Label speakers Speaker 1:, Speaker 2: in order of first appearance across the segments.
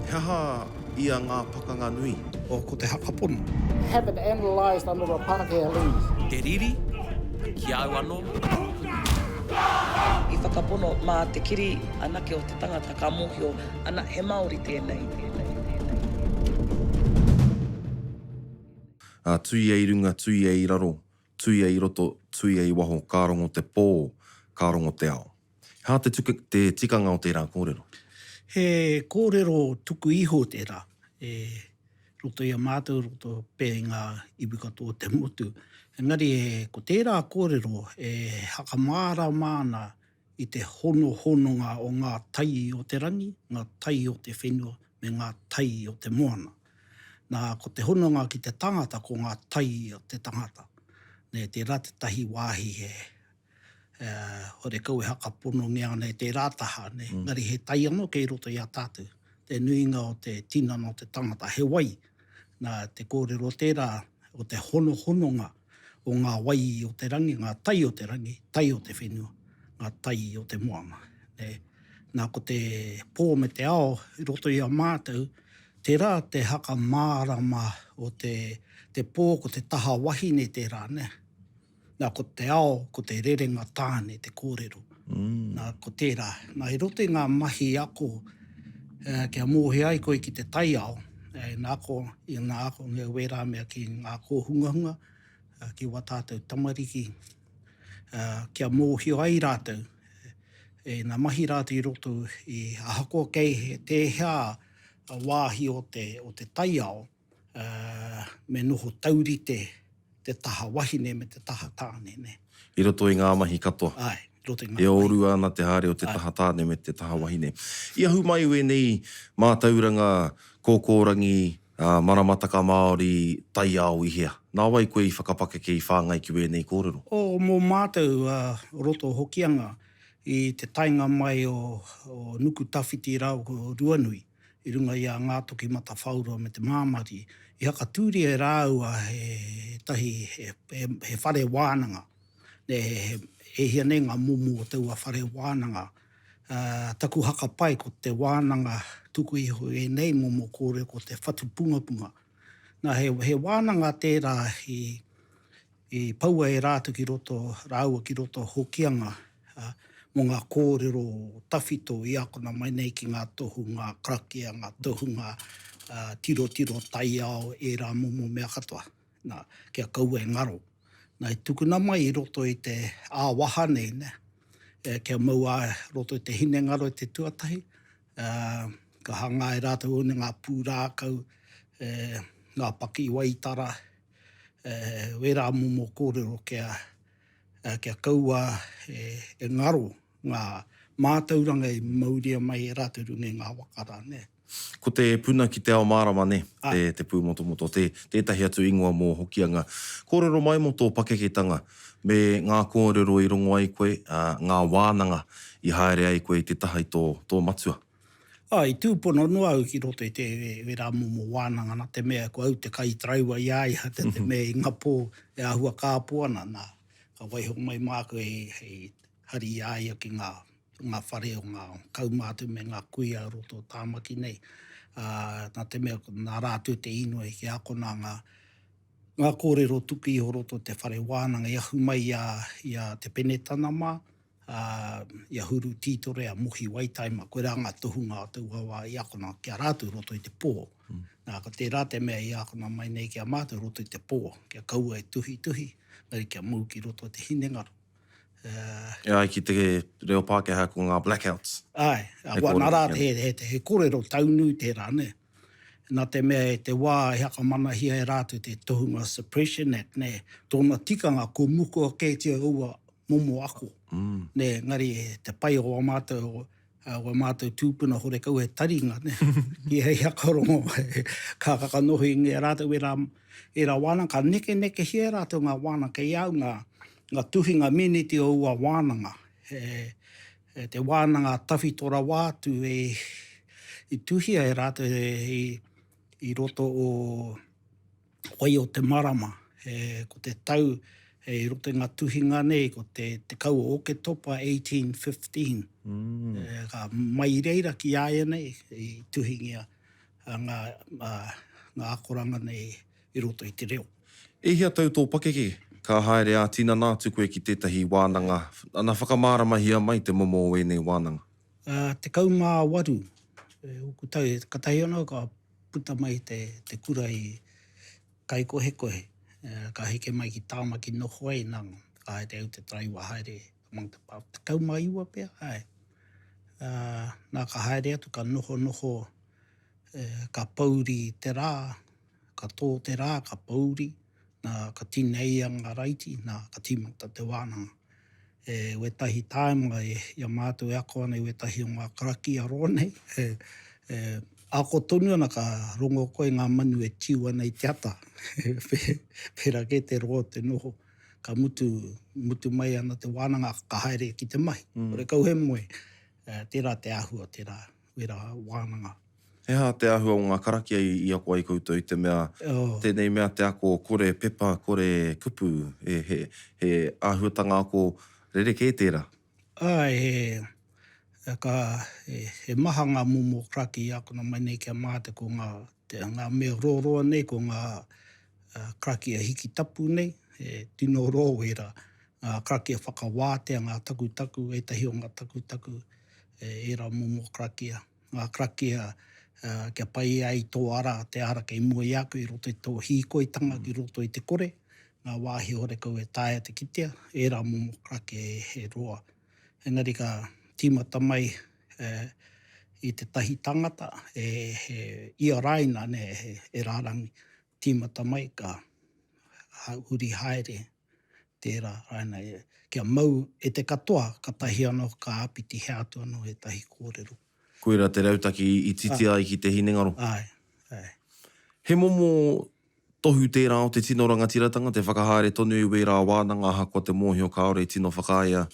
Speaker 1: He aha ia ngā pakanga nui?
Speaker 2: O ko te hakapono.
Speaker 3: Have it analysed under a Pākehā lens.
Speaker 4: Te riri, ki a au anō.
Speaker 5: I whakapono mā te kiri anake o te tangata ka mōhio, ana, he Māori tēnei, tēnei, tēnei, tēnei.
Speaker 1: Ā, tuia i runga, tuia i raro, tuia i roto, tuia i waho, ka rongo te pō, ka rongo te ao. He aha te tuka, te tikanga o tērā kōrero?
Speaker 2: He kōrero tuku iho tērā, e roto i a mātou, roto pea i ngā iwi katoa o te motu. Engari ko tērā kōrero e hakamārama ana i te honohononga o ngā tai o te rangi, ngā tai o te whenua me ngā tai o te moana. Nā, ko te hononga ki te tangata ko ngā tai o te tangata. Nē, tērā tētahi wāhi he horekau e hakaponongia ana e tērā taha, nē. Engari he tai anō kei roto i a tātou. Te nuinga o te tinana o te tangata, he wai. Nā, te kōrero tērā o te honohononga o ngā wai o te rangi, ngā tai o te rangi, tai o te whenua, ngā tai o te moana. Nē. Nā, ko te pō me te ao i roto i a mātou, tērā te hakamārama o te, te pō ko te taha wahine tērā, nē. Nā, ko te ao, ko te rerenga tāne te kōrero. Nā, ko tērā. Nā, i roto i ngā mahi ako, kia mōhio ai koe ki te taiao, ina ako, ina akongia wērā mea ki ngā kōhungahunga, ki wā tātou tamariki, kia mōhio ai rātou, ina mahi rātou i roto i, ahakoa kei tēhea wāhi o te, o te taiao, me noho taurite te taha wahine me te taha tāne, nē.
Speaker 1: I roto i ngā mahi katoa.
Speaker 2: Āe, i roto i ngā mahi.
Speaker 1: E ōrua ana te haere o te taha tāne me te taha wahine. I ahu mai wēnei mātauranga kōkōrangi, maramataka Māori, taiao i hea? Nā wai koe i whakapakeke, i whāngai ki wēnei kōrero?
Speaker 2: Oh, mō mātou o roto o Hokianga, i te taenga mai o Nukutawhiti rāua ko Ruanui, i runga i a Ngātokimatawhaorua me Te Māmari, i hakatūria e rāua ētahi he whare wānanga, e hia nei ngā momo o taua whare wānanga. Taku hakapae ko te wānanga tuku iho ēnei momo kōrero ko te whatu pungapunga. Nā, he wānanga tērā i I poua e rātou ki roto, rāua ki roto Hokianga, ā, mō ngā kōrero tawhito i akona mai nei ki ngā tohunga karakia, ngā tohunga tirotiro taiao, ērā momo mea katoa, nā, kia kaua e ngaro. Nā, i tukuna mai i roto i te ā-waha nei, nē, kia mau ā roto i te hinengaro i te tuatahi, ā, ka hangā e rātou ngā pūrākau, ngā pakiwaitara, wērā momo kōrero kia, kia kaua e ngaro ngā mātauranga i mauria mai e rātou i runga i ngā waka rā, nē.
Speaker 1: Ko te puna ki te ao mārama, nē, te, te pūmotomoto, te, tētahi atu ingoa mō Hokianga. Kōrero mai mō tō pakeketanga, me ngā kōrero i rongo ai koe, ā, ngā wānanga i haere ai koe i te taha i tō, tō matua.
Speaker 2: Ā, i tūpono noa au ki roto i te wērā momo wānanga nā te mea ko au te kaitaraiwa i a ia, te te mea i ngā pō e āhua kāpō ana, nā, ka waiho mai māku hei, hei hari i a ia ki ngā, ngā whare o ngā kaumātua me ngā kuia o roto o Tāmaki nei. Ā, nā te mea nā rātou te inoi kia akona ngā, ngā kōrero tuku iho roto o te whare wānanga i ahu mai i a, i a Te Penetana mā, ā, i a Huru Tītore, a Mohi Waitaima, koirā ngā tohunga o taua wā i akona ki a rātou i roto i te pō. Nā, ko tērā te mea i akona mai nei ki a mātou i roto i te pō, kia kaua e tuhituhi, engari kia mau ki roto i te hinengaro.
Speaker 1: E ai ki te reo Pākehā ko ngā blackouts.
Speaker 2: Āe, nā rā, he kōrero taunui tērā, nē. Nā te mea i te wā i whakamanahia e rātou te tohunga Suppression Act, nē, tōna tikanga kua mukua kētia aua momo ako, nē, engari te pai o wā mātou, wā mātou tūpuna horekau he taringa, nē, ki hei whakarongo, ka whakanohingia e rātou ērā, ērā wānanga, ka nekenekehia e rātou ngā wānanga, kei au ngā, ngā tuhinga miniti o aua wānanga, he, E te wānanga tawhito rawa atu e i tuhia e rātou i, i roto o Wai o te Marama. E, ko te tau e, i roto i ngā tuhinga nei, ko te 10 o Oketopa 1815. Mm. E, ka mai i reira ki āianei i tuhingia. Ngā, ngā akoranga nei i roto i te reo.
Speaker 1: E hia tau tō pakeke ka haere ā-tinana atu koe ki tētahi wānanga, ana whakamāramahia mai te momo o ēnei wānanga?
Speaker 2: 18 ōku tau, katahi anō ka puta mai te, te kura i Kaikohekohe, ka heke mai ki Tāmaki noho ai, nā, ka haere au te taraiwa haere among the pā, 19 pea, āe. Nā, ka haere atu, ka nohonoho, ka pouri te rā, ka tō te rā, ka pouri, nā, ka tineia ngā raiti, nā, ka tīmata te wānanga. E, wētahi tāima i a mātou e ako ana i wētahi o ngā karakia roa nei, e, e, ako tonu ana ka rongo koe ngā manu e tiu ana i te ata, pērā kē te roa o te noho. Ka mutu, mutu mai ana te wānanga, ka haere ki te mahi. Mm. Horekau he moe. Tērā te āhua, tērā, wērā wānanga.
Speaker 1: He aha te āhua o ngā karakia i, i ako ai koutou i te mea, oh. tēnei mea te ako kore pepa, kore kupu, he, he, he āhuatanga ako rerekē tērā?
Speaker 2: Āe, he, ka, he, he maha ngā momo karakia i akona mai nei ki a mātou ko ngā, te, ngā mea roroa nei, ko ngā karakia hiki tapu nei, he tino roa wērā, ngā karakia whakawātea, ngā takutaku, ētahi o ngā takutaku, ērā momo karakia, ngā karakia kia pai ai tō ara, te ara kei mua i a koe i roto i tō hīkoitanga ki roto i te kore, ngā wāhi horekau e taea te kitea, ērā momo karakia he roa. Engari ka tīmata mai i tētahi tangata, he ia raina, he rārangi, tīmata mai ka huri haere tērā raina kia mau e te katoa, katahi anō ka āpitihia atu anō ētahi kōrero.
Speaker 1: Koirā te rautaki i titia ai ki te hinengaro.
Speaker 2: Āe, āe.
Speaker 1: He momo tohu tērā o te tino rangatiratanga, te whakahaere tonu i wērā wānanga ahakoa te mōhio kāore i tino whakaaea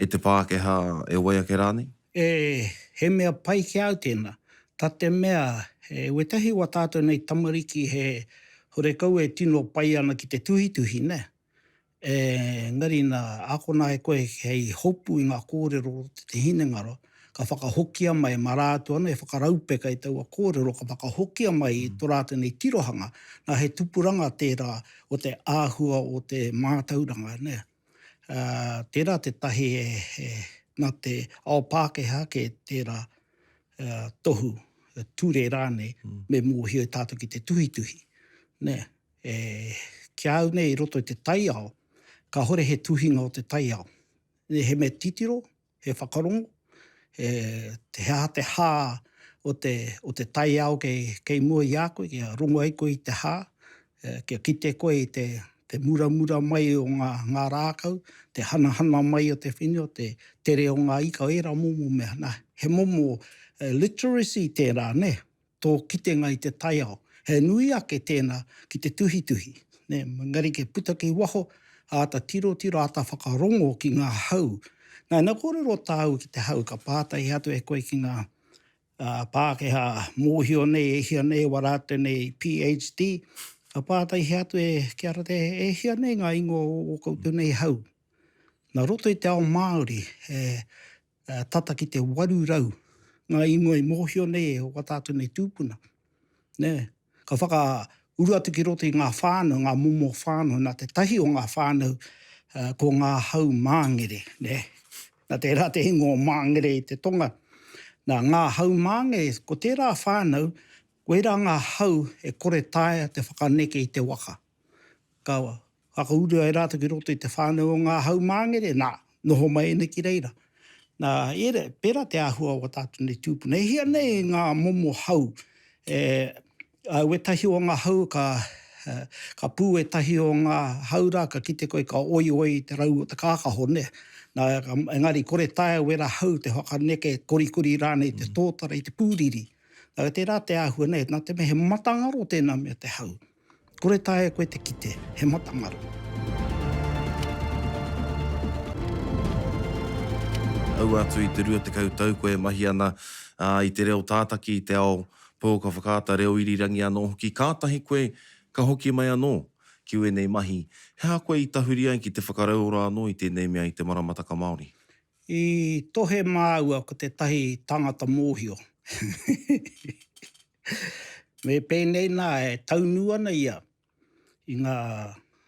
Speaker 1: e te Pākehā, e wai ake rānei?
Speaker 2: E, he mea pai ki a au tēnā. Ta te mea, e, wētahi o a tātou nei tamariki he horekau e tino pai ana ki te tuhituhi, nē. E, engari nā, ākona e koe hei hopu i ngā kōrero o te hinengaro, ka whakahokia mai, mā rātou anō e whakaraupeka i taua kōrero, ka whakahokia mai i tō rātou nei tirohanga, nā, he tupuranga tērā o te āhua o te mātauranga, nē. Ā, tērā tētahi e, e, nā te ao Pākehā kē tērā tohu, ture rānei, me mōhio e tātou ki te tuhituhi. Nē, e, ki a au nei i roto i te taiao, kāhore he tuhinga o te taiao. Nē, he mea titiro, he whakarongo, he, he aha te hā o te, o te taiao kei, kei mua i a koe, kia rongo ai koe i te hā, kia kite koe i te, te muramura mai o ngā, ngā rākau, te hanahana mai o te whenua, te tere o ngā ika, ērā momo mea. Nā, he momo literacy tērā, nē? tō kitenga i te taiao. He nui ake tēnā ki te tuhituhi, nē, engari kia puta ki waho, āta tirotiro, āta whakarongo ki ngā hau. Nā, ina kōrero tāu ki te hau, ka pātai atu e koe ki ngā Pākehā mōhio nei, e hia nei wā rātou nei PHD, ka pātaihia atu e ki a rātou, e hia nei ngā ingoa o ō koutou nei hau. Nā roto i te ao Māori, he tata ki te 800 ngā ingoa i mōhio nei e wā tātou nei tūpuna. Nē? Ka whakauru atu ki roto i ngā whānau, ngā momo whānau, nā tētahi o ngā whānau ko ngā hau māngere, nē? Nā tērā te ingoa o Māngere i te tonga. Nā, ngā hau māngere, ko tērā whānau, koirā ngā hau e kore taea te whakaneke i te waka. Ka whakaurua e rātou ki roto i te whānau o ngā haumāngere, nā, noho mai ana ki reira. Nā, ērā, pērā te āhua o ā tātou nei tūpuna. E hia nei ngā momo hau, e, ā, wētahi o ngā hau ka, ka pū ētahi o ngā hau rā, ka kite koe ka oioi i te rau o te kākaho, nē. Nā, engari kore taea wērā hau te whakaneke korikori rānei i te tōtara, i te pūriri. Nā, tērā te āhua nei, nā te mea he matangaro tēnā mea te hau. Kore taea koe te kite, he matangaro.
Speaker 1: Aua atu i te 20 tau koe e mahi ana i te reo tātaki, i te ao pouaka whakaata, reo irirangi anō hoki, kātahi koe ka hoki mai anō ki wēnei mahi. He aha koe i tahuri ai ki te whakarauora anō i tēnei mea i te maramataka Māori?
Speaker 2: I tohe māua ko tētahi tangata mōhio. Me pēnei nā, e taunu ana ia i ngā,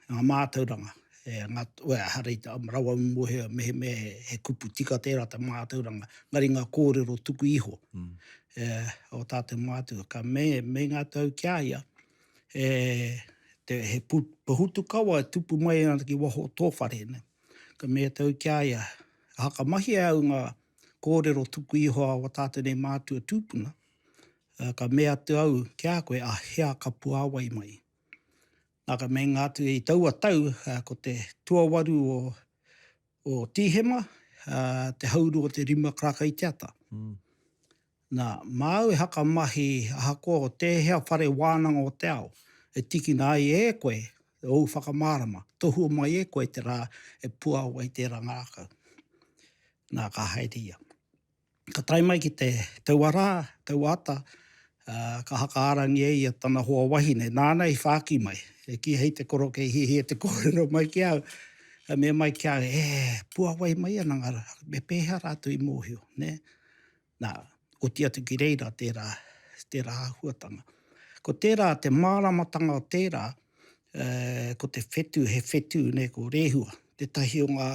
Speaker 2: ngā mātauranga, e, ngā, well, ehara i te rawa mōhio mehemea he, he kupu tika tērā te mātauranga, engari ngā kōrero tuku iho mm. e, o tātou mātua. Ka me, me ngā tau ki a ia, e, te, he pu, pohutukawa e tupu mai ana ki waho o tō whare. Ne? Ka me tau ki a ia, hakamahia au ngā kōrero tuku iho a o tātou nei mātua tūpuna, Ka mea atu au ki a koe, a hea ka puāwai mai? Nā, ka meinga atu i taua tau, ko te tuawaru o, o Tīhema, te hauru o te rima karaka i te ata. Mm. Nā, māu e hakamahi ahakoa o tēhea whare wānanga o te ao, e tikina ai e koe ōu whakamārama, tohua mai e koe te rā e puāwai tērā ngākau. Nā, ka haere ia. Ka tae mai ki te taua rā, taua ata, ā, ka hakaarangi e ia tana hoa wahine, nāna i whāki mai, e kī hei te koroke i hiahia te kōrero mai ki au, ka mea mai ki au, e, puawai mai ana ngā rā, me pēhea rātou i mōhio, nē? Nā, oti atu ki reira tērā, tērā āhuatanga. Ko tērā, te māramatanga o tērā, ko te whetū, he whetū, nē, ko Rehua, tētahi o ngā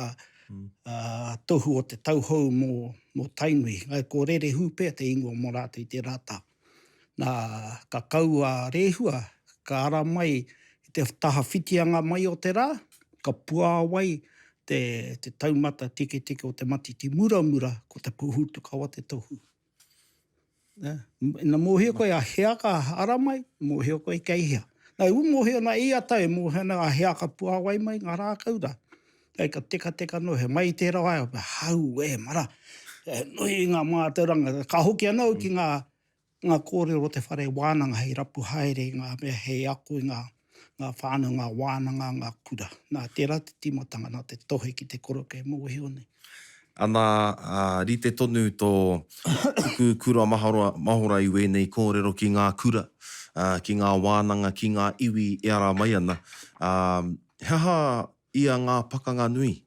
Speaker 2: tohu o te tauhou mō, mō Tainui. Ko Rerehū pea te ingoa mō rātou i tērā tau. Nā, ka kau a Rehua, ka ara mai i te taha whitianga mai o te rā, ka puāwai te, te taumata tiketike o te matiti muramura, ko te pūhutukawa te tohu. Ina mōhio koe a hea ka ara mai, mōhio koe kei hea. Nā, i mōhio ana i a tau, e mōhio ana a hea ka puāwai mai ngā rākau rā. Hei ka tekateka noa, he mai tērā wā, hau e mara, he nui ngā mātauranga. Ka hoki anō ki ngā, ngā kōrero o te whare wānanga hei rapu haere i ngā mea, hei ako i ngā, ngā whānau, ngā wānanga, ngā kura. Nā, tērā te tīmatanga, nā te tohe ki te koroke mōhio nei.
Speaker 1: Ana, ā, rite tonu tō tuku kura mahora, mahora i wēnei kōrero ki ngā kura, ā, ki ngā wānanga, ki ngā iwi e ara mai ana. Ā, he aha ia ngā pakanga nui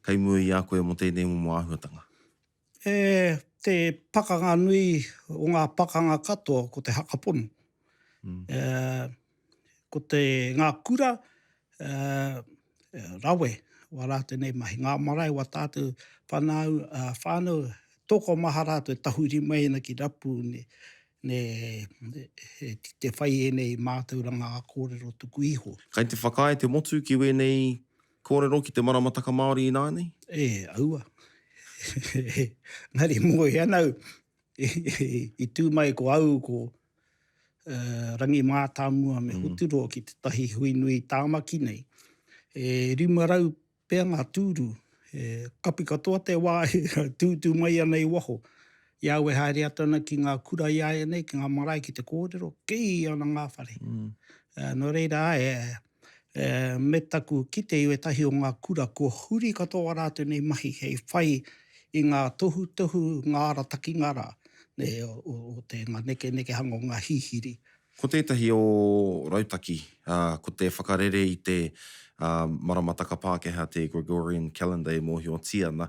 Speaker 1: kei mua i a koe mō tēnei momo āhuatanga?
Speaker 2: E, te pakanga nui o ngā pakanga katoa ko te hakapono. Mm. E, ko te ngā kura e, rawe wā rātou nei mahi. Ngā marae wā tātou whanau, uh, whānau, tokomaha rātou e tahuri mai ana ki rapu ne, ne, ne, te whai ēnei mātauranga a kōrero tuku iho.
Speaker 1: Kai te whakaae te motu ki wēnei Kōrero ki te maramataka Māori ināianei?
Speaker 2: E, aua. Engari moe ana au, i tū mai ko au, ko Rangi Mātāmua me Hoturoa ki tētahi hui nui i Tāmaki nei. E 500 pea ngā tūru, e kapi katoa te wā e tūtū mai ana i waho. I a au e haere atu ana ki ngā kura i āianei, ki ngā marae ki te kōrero, kī ana ngā whare. Nō reira, āe, Me taku kite i wētahi o ngā kura kua huri katoa wā rātou nei mahi hei whai i ngā tohutohu, ngā aratakinga rā, o te ngā nekenekehanga o ngā hihiri.
Speaker 1: Ko tētahi o rautaki, ko te whakarere i te maramataka Pākehā, te Gregorian calendar e mōhiotia ana,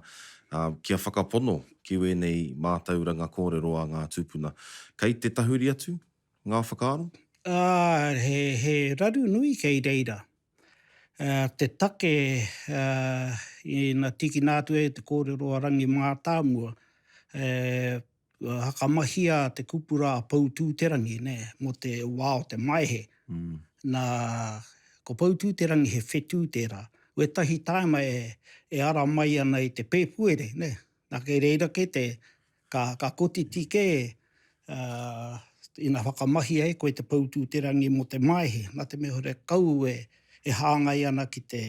Speaker 1: kia whakapono ki wēnei mātauranga kōrero a ngā tūpuna. Kei te tahuri atu ngā whakaaro?
Speaker 2: Ā, he, he raru nui kei reira. Ā, te take, ā, ina tīkina atu e te kōrero a Rangi Mātāmua, e, whakamahia te kupu rā a Poutūterangi, nē, mō te wā o te Maehe. Nā, ko Poutūterangi he whetū tērā. Wētahi tāima e, e ara mai ana i te Pēpuere, nē, nā kei reira kē te, Ka, ka kotiti kē, ā, ina whakamahia e koe te poutūterangi mō te Maehe, nā te mea hore kau e, e hāngai ana ki te,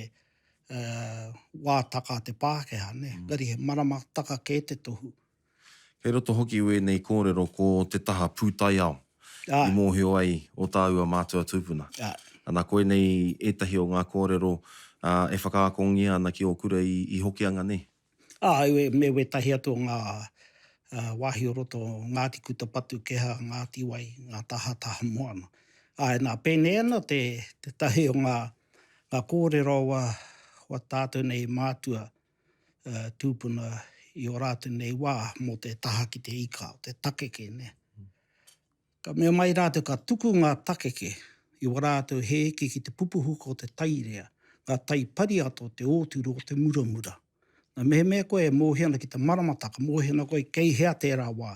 Speaker 2: ā, wā taka a te Pākehā, nē. Engari he maramataka kē te tohu.
Speaker 1: Kei roto hoki wēnei kōrero ko te taha pūtaiao i mōhio ai ō tāua mātua tūpuna. Ana, koinei ētahi o ngā kōrero, ā, e whakaakongia ana ki ō kura i, i Hokianga, nē?
Speaker 2: Ā, me wētahi atu o ngā wāhi o roto o Ngāti Kutapatu, Keha, Ngāti Wai, ngā tahataha moana. Āe, nā, pēnei ana te, tētahi o ngā, ngā kōrero a wā tātou nei mātua tūpuna i ō rātou nei wā mō te taha ki te ika o te takeke, nē. Ka mea mai rātou ka tuku ngā takeke i wā rātou hēki ki te pupuhuka o te tairea, ngā tai pariato o te ōturu o te muramura. Nā, mehemea koe e mōhio ana ki te maramataka, mōhio ana koe kei hea tērā wā,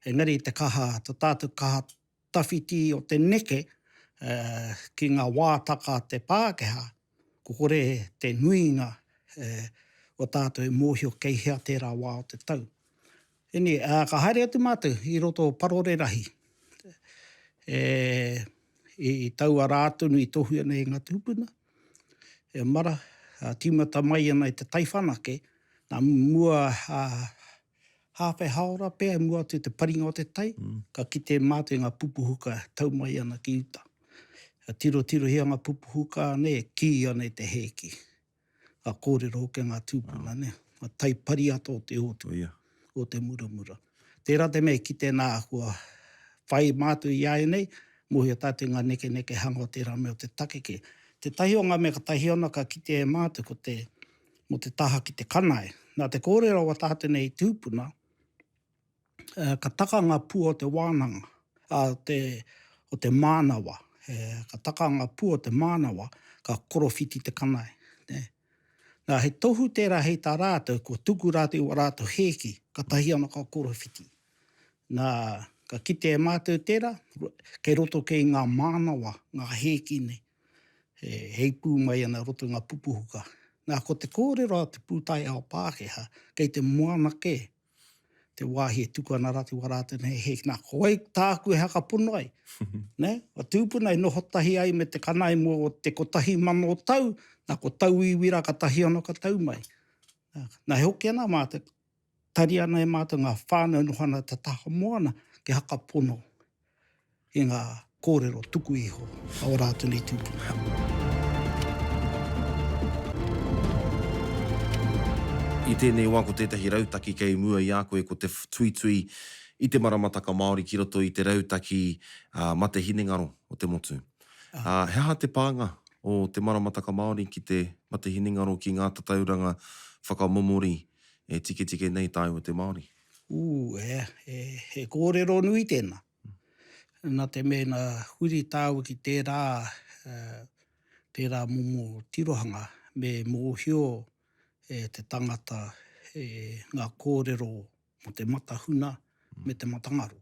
Speaker 2: engari te kaha, to tātou kaha tawhiti o te neke ki ngā wātaka a te Pākehā, ko kore te nuinga o tātou e mōhio kei hea tērā wā o te tau. Ēnei, ā, ka haere atu mātou i roto o Parorerahi, e, i, i taua rā tonu i tohua nei e ngā tūpuna, e mara, ā, tīmata mai ana i te taiwhanake, nā mua, ā, hāwhe hāora pea i mua atu i te paringa o te tai, ka kite mātou i ngā pupuhuka tau mai ana ki uta. Ka tirotirohia ngā pupuhuka, nē, kī ana i te hēki. Ka kōrero hoki ngā tūpuna, nē, ngā tai pariata o te ōtu, o te muramura. Tērā te mea i kite nā, kua whai mātou i āianei, mōhio tātou i ngā nekenekehanga o tērā mea o te takeke. Tētahi o ngā mea katahi ana ka kitea e mātou ko te, mō te taha ki te kanae. Nā te kōrero a tātou nei tūpuna, ka taka ngā pua o te wānanga, ā, te, o te mānawa, ka taka ngā pua o te mānawa, ka korowhiti te kanae, nē. Nā, he tohu tērā hei tā rātou, kua tuku rātou i wā rātou hēki, katahi anō ka korowhiti. Nā, ka kite e mātou tērā, kei roto kei ngā mānawa, ngā hēki nei, e heipū mai ana i roto i ngā pupuhuka. Nā, ko te kōrero a te pūtaiao Pākehā, kei te moana kē te wāhi e tuku ana rātou i wā rātou nei hē, nā, ko wai tāku e hakapono ai? Nē? A tūpuna i noho tahi ai me te kanae mō te 1,000 tau, nā, ko tauiwi rā ka tahi anō ka tau mai. Nā, nā, e hoki ana mātou, tari ana e mātou ngā whānau e noho ana te taha moana ki hakapono i ngā kōrero tuku iho a ō rātou nei tūpuna.
Speaker 1: I tēnei wā ko tētahi rautaki kei mua i a koe ko te tuitui i te maramataka Māori ki roto i te rautaki mate hinengaro o te motu. He aha te pānga o te maramataka Māori ki te mate hinengaro ki ngā tatauranga whakamomori e tiketike nei tāua te Māori?
Speaker 2: Ū, e, e, he kōrero nui tēnā. Nā te mea ina huri tāua ki tērā, tērā momo tirohanga, me mōhio e te tangata e ngā kōrero mō te matahuna me te matangaro.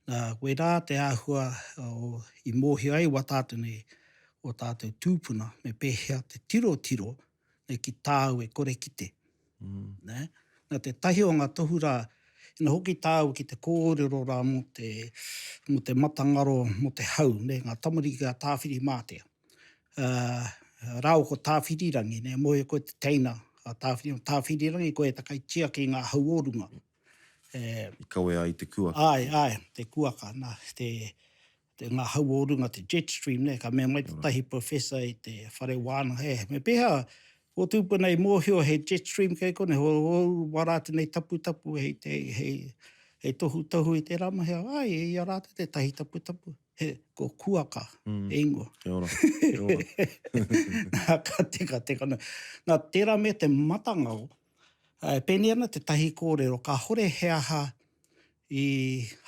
Speaker 2: Nā, koirā te āhua o, i mōhio ai wā tātou nei, ō tātou tūpuna, me pēhea te tirotiro nei ki tāu e kore kite. Nē? Nā tētahi o ngā tohu rā, ina hoki tāua ki te kōrero rā mō te, mō te matangaro, mō te hau, nē, ngā tamariki a Tāwhirimātea. Ā, rāua ko Tāwhirirangi, nē, mōhio koe te teina a Tāwhiri, Tāwhirirangi koe te kaitiaki i ngā hau o runga.
Speaker 1: E, I kawea ai te kuaka.
Speaker 2: Āe, āe, te kuaka, nā, te, te ngā hau o runga, te jet stream, nē, ka mea mai tētahi professor i te whare wānanga, he, me pēhea ō tūpuna i mōhio he jet stream kei konei, ho, ho, wā rātou nei taputapu hei, te, hei, hei tohutohu i tērā mahi, āe, i a rātou tētahi taputapu, he, ko kuaka te ingoa.
Speaker 1: Kia ora, kia ora.
Speaker 2: Nā, ka teka, teka noa. Nā, tērā mea te matangaro, e pēnei ana tētahi kōrero, kāhore he aha i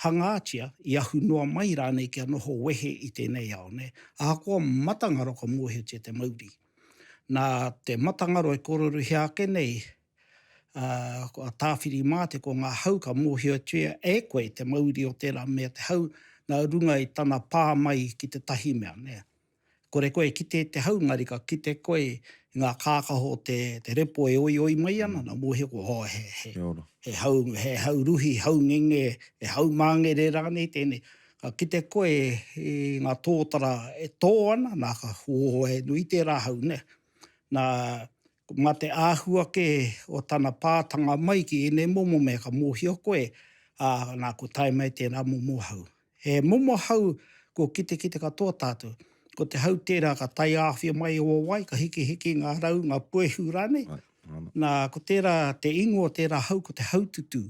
Speaker 2: hangātia, i ahu noa mai rānei kia noho wehe i tēnei ao, nē. Ahakoa matangaro ka mōhiotia te mauri. Nā te matangaro e kōrerohia ake nei, ā, a Tāwhirimātea ko ngā hau ka mōhiotia e koe te mauri o tērā mea te hau nā runga i tana pā mai ki tētahi mea, nē. Kore koe e kite i te hau, engari ka kite koe i ngā kākaho o te, te repo e oioi mai ana, nā mōhio koe, oh, he, he, he hau, he hau ruhi, hau ngenge, he hau māngere rānei tēnei. Ka kite koe i ngā tōtara e tō ana, nā, ka, oh, he nui tērā hau, nē. Nā, mā te āhua kē o tana pātanga mai ki ēnei momo mea, ka mōhio koe, ā, nā, kua tae mai tērā momo hau. He momo hau kua kitekite katoa tātou. Ko te hau tērā ka taiāwhia mai i wawai, ka hikihiki ngā rau, ngā puehu rānei. Nā, ko tērā, te ingoa o tērā hau ko te haututū.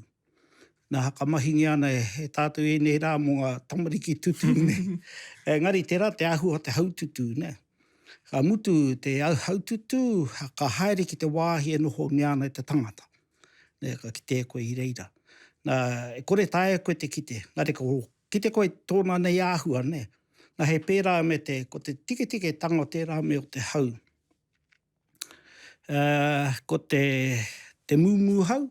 Speaker 2: Nā, ka mahingia ana e tātou ēnei rā mō ngā tamariki tutū nei. Engari tērā te āhua o te haututū, nē. Ka mutu te haututū, ka haere ki te wāhi e nohongia ana e te tangata. Nē, ka kitea koe i reira. Nā, e kore taea koe te kite, engari ko. Kite koe tōna nei āhua, nē. Nā, he pērā me te, ko te tiketiketanga o tērā mea o te hau. Ko te, te mūmūhau,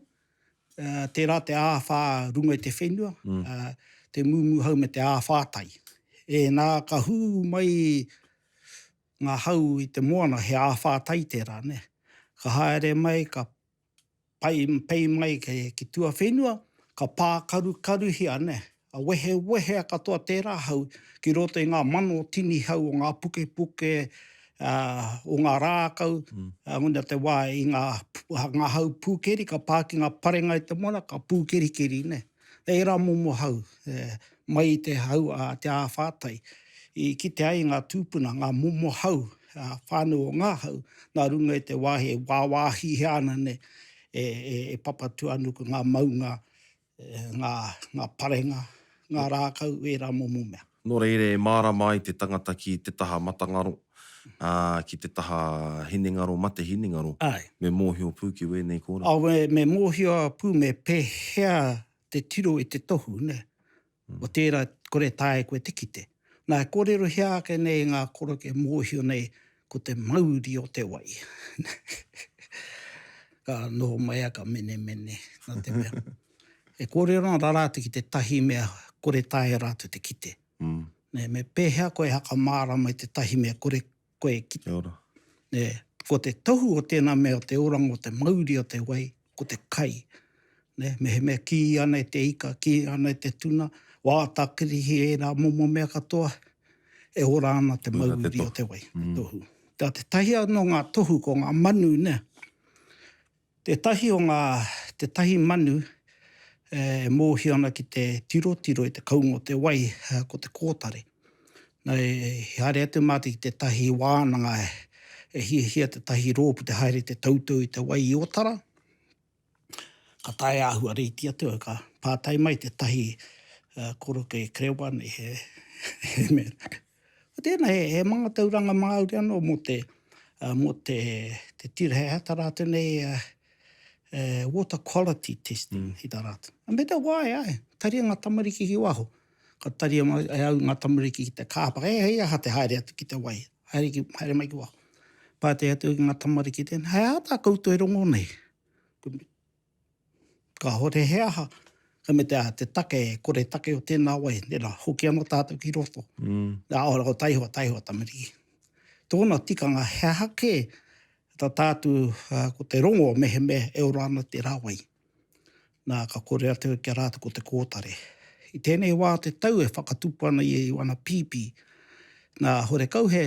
Speaker 2: tērā te āwhā runga i te whenua, te mūmūhau me te āwhā tai. Ēnā, ka hū mai ngā hau i te moana, he āwhā tai tērā, nē. Ka haere mai, ka Pai, pei mai ki tuawhenua, ka pākarukaruhia, nē, a wehewehea katoa tērā hau ki roto i ngā mano tini hau o ngā pukepuke, ā, o ngā rākau, ā, nō te wā i ngā, ngā hau pūkeri ka pā ki ngā parenga i te moana, ka pūkerikeri, nē. Ērā momo hau, mai i te hau a te āwhātai, i kite ai ngā tūpuna, ngā momo hau, whānau o ngā hau, nā runga i te wāhi e wāwāhihia ana nei e Papatūānuku ngā maunga, ngā parenga, ngā rākau, ērā momo mea.
Speaker 1: Nō reira e mārama ai te tangata ki te taha matangaro, ā, ki te taha hinengaro, mate hinengaro,
Speaker 2: Āe.
Speaker 1: me mōhio pū ki wēnei kōrero.
Speaker 2: Ā, me mōhio pū me pēhea te tiro i te tohu, nē. O tērā kore taea e koe te kite. Nā, e kōrerohia ake nei ngā koroke mōhio nei ko te mauri o te wai. Ka noho mai a ka menemene, nā te mea. E kōrero ana rātou ki tētahi mea kore taea rātou te kite.
Speaker 1: Mm.
Speaker 2: Nē, me pēhea koe hakamārama i tētahi mea kore koe e kite.
Speaker 1: Kia ora.
Speaker 2: Nē, ko te tohu o tēnā mea o te oranga o te mauri o te wai, ko te kai. Nē, mehemea kī ana e te ika, kī ana e te tuna, wātakirihi ērā momo mea katoa, e ora ana te mauri o te wai, te tohu. Tā tētahi anō ngā tohu ko ngā manu, nē. Tētahi o ngā, tētahi manu e mōhio ana ki te tirotiro i te kounga o te wai, ko te kōtare. Nā, i haere atu mātou ki tētahi wānanga e hiahia tētahi rōpū te haere te toutou i te wai i Ōtara. Ka tae āhua reiti atu au, ka pātai mai tētahi koroke krewa nei, he, he mea. Ko tēnā, he, he mātauranga Māori anō mō te, mō te, te tira, he aha tā rātou nei, uh, water quality testing mm. i tā rātou. Me te wā e ai, taria ngā tamariki ki waho. Ka taria mai e au ngā tamariki ki te kāpaka, e hei aha te haere atu ki te wai, haere, ki, haere mai ki waho. Pātai atu ki ngā tamariki tēnā, hei aha tā koutou e rongo nei? Kāore he aha, ka me te aha, te take, e kore take o tēnā wai, nē rā, hoki anō tātou ki roto. Mm. Nā, ora, ko taihoa, taihoa tamariki. Tōna tikanga, he aha kē tā tātou, ko te rongo mehemea e ora ana tērā wai. Nā, ka kore atu ki a rātou ko te kōtare. I tēnei wā o te tau e whakatupu ana ia i wana pīpī. Nā, horekau he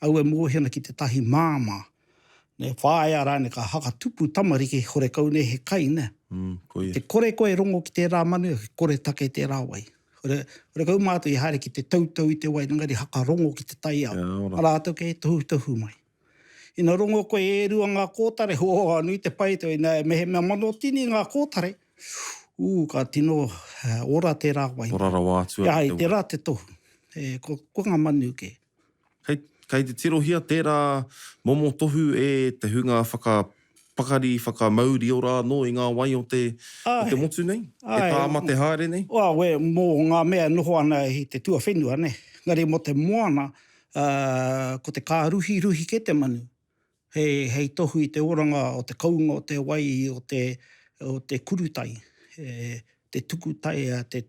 Speaker 2: au e mōhio ana ki tētahi māmā Nē, whāia rānei ka hakatupu tamariki, horekau nei he kai, nē.
Speaker 1: Mm, koia.
Speaker 2: Te kore koe rongo ki tērā manu, he kore take tērā wai. Hore, horekau mātou i haere ki te toutou i te wai, engari hakarongo ki te taiao.
Speaker 1: Kia ora.
Speaker 2: Arā atu kei tohutohu mai. Ina rongo koe e rua ngā kōtare, hō, nui te pai te, ina mehemea manotini ngā kōtare, ū, ka tino ora tērā wai.
Speaker 1: Ora rawa atu
Speaker 2: ai te wai. Tērā te tohu. E, ko, ko ngā manu kē.
Speaker 1: Kei, kei te tirohia tērā momo tohu e te hunga whakapakari, whakamauri ora anō i ngā wai o te, o te motu nei, e tāmate haere nei?
Speaker 2: Āe, we, mō ngā mea e noho ana i te tuawhenua, nē. Engari mō te moana, ko te kāruhiruhi kē te manu, hei, hei tohu i te oranga o te kounga o te wai, o te, o te kurutai, e, te tuku tai, te,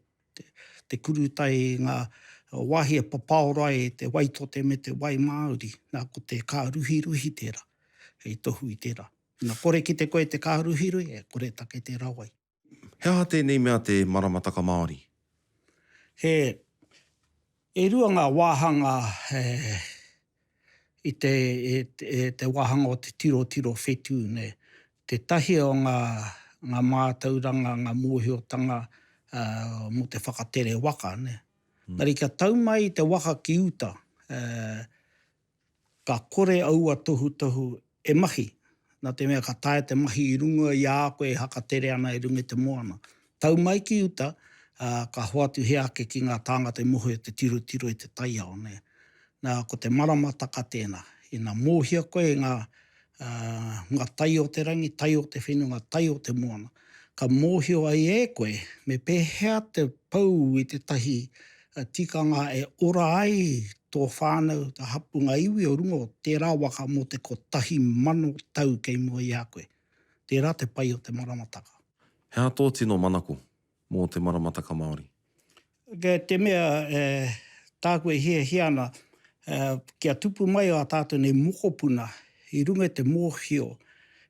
Speaker 2: te kurutai i ngā wāhi e papaoro ai te waitote me te wai māori, nā, ko te kāruhiruhi tērā, hei tohu i tērā. Ina kore kite koe i te kāruhiruhi, e kore take tērā wai.
Speaker 1: He aha tēnei mea te maramataka Māori?
Speaker 2: He, e rua ngā wāhanga i te, e te wāhanga o te tirotiro whetū, nē. Tētahi o ngā, ngā mātauranga, ngā mōhiotanga mō te whakatere waka, nē. Engari kia tau mai te waka ki uta, ka kore aua tohutohu e mahi, nā te mea ka taea te mahi i runga i a koe e hakatere ana i runga i te moana. Tau mai ki uta, ā, ka hoatu he ake ki ngā tāngata i mōhio te tirotiro i te taiao, nē. Nā, ko te maramataka tēnā. Ina mōhio koe ngā, ā, ngā tai o te rangi, tai o te whenua, ngā tai o te moana, Ka mōhio ai e koe me pēhea te pou i tētahi tikanga e ora ai tō whānau, tō hapū, ngā iwi o runga o tērā waka mō te 1,000 tau kei mua i a koe. Tērā te pai o te maramataka.
Speaker 1: He aha tō tino manako mō te maramataka Māori?
Speaker 2: Kei te mea, e, tāku e hiahia ana, e, kia tupu mai ā tātou nei mokopuna i runga i te mōhio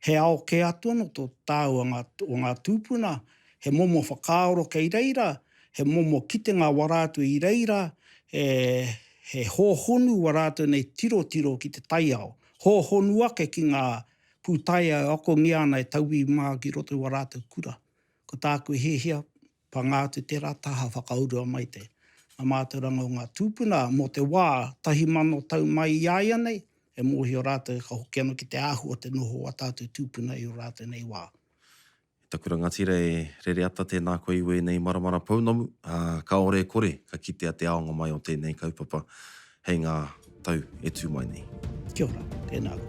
Speaker 2: he ao kē atu anō tō tāua ngā, o ngā tūpuna, he momo whakaaro kei reira, he momo kitenga wā rātou i reira, e, he hōhonu wā rātou nei tirotiro ki te taiao, hōhonu ake ki ngā pūtaiao e akongia ana e tauwi mā ki roto i wā rātou kura. Ko tāku e hiahia, panga atu tērā taha whakaurua mai te ngā mātauranga o ngā tūpuna mō te wā 1000 tau mai i āianei, e mōhio rātou ka hoki anō ki te āhua o te noho o ā tātou tūpuna i ō rātou nei wā.
Speaker 1: E taku rangatira e Rereata tēnā koe i wēnei maramara pounamu, ā, kāore e kore ka kitea te aonga mai o tēnei kaupapa hei ngā tau e tū mai nei.
Speaker 2: Kia ora, tēnā koe.